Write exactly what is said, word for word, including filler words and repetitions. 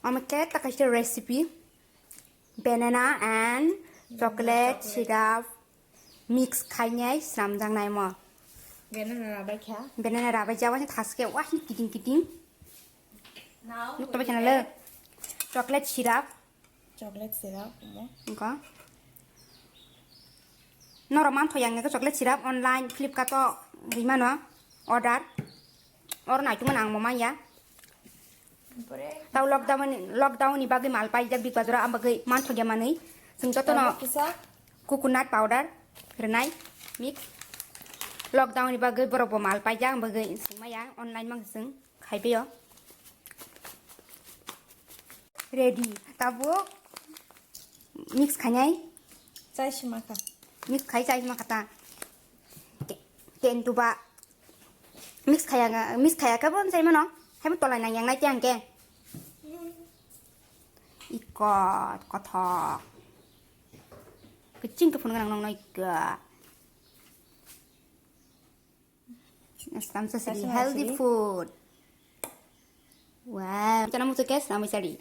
Omo khe ta kaisa recipe, banana and chocolate syrup mix khainai swnamjaknai mo. Banana rabai kha. Banana rabai jawani thaske wahini kiting kiting. Now nuk tabai khana le. Chocolate syrup. Chocolate syrup mo. Engko. Norok manthoya ang chocolate syrup online Flipkart o rimano order. Oro naitukmano ang mo manya. Tao lockdown ni, lockdown ni bagwi mal paijak Big Bazaar o, ang bagwi manthoya manwi. Chwng jotono coconut powder rwnai mix. Lockdown ni bagwi borok bo mal paijak, ang bagwi chwng maya online mang chwng. Khaibaio. Ready. Tabuk mix khainai. Chai sima kha. Mix khai chai sima kha ta. Ke-, kentu ba. Mix khaya nga, mix khaya khe bo chai mano. Hai bo tolai nang yang nai tiang ke. Ikot kothok. Keching ke phun ganang nong nai ga. Stamsa sri healthy food. Wow. Chana muchuk ke stamsa sri.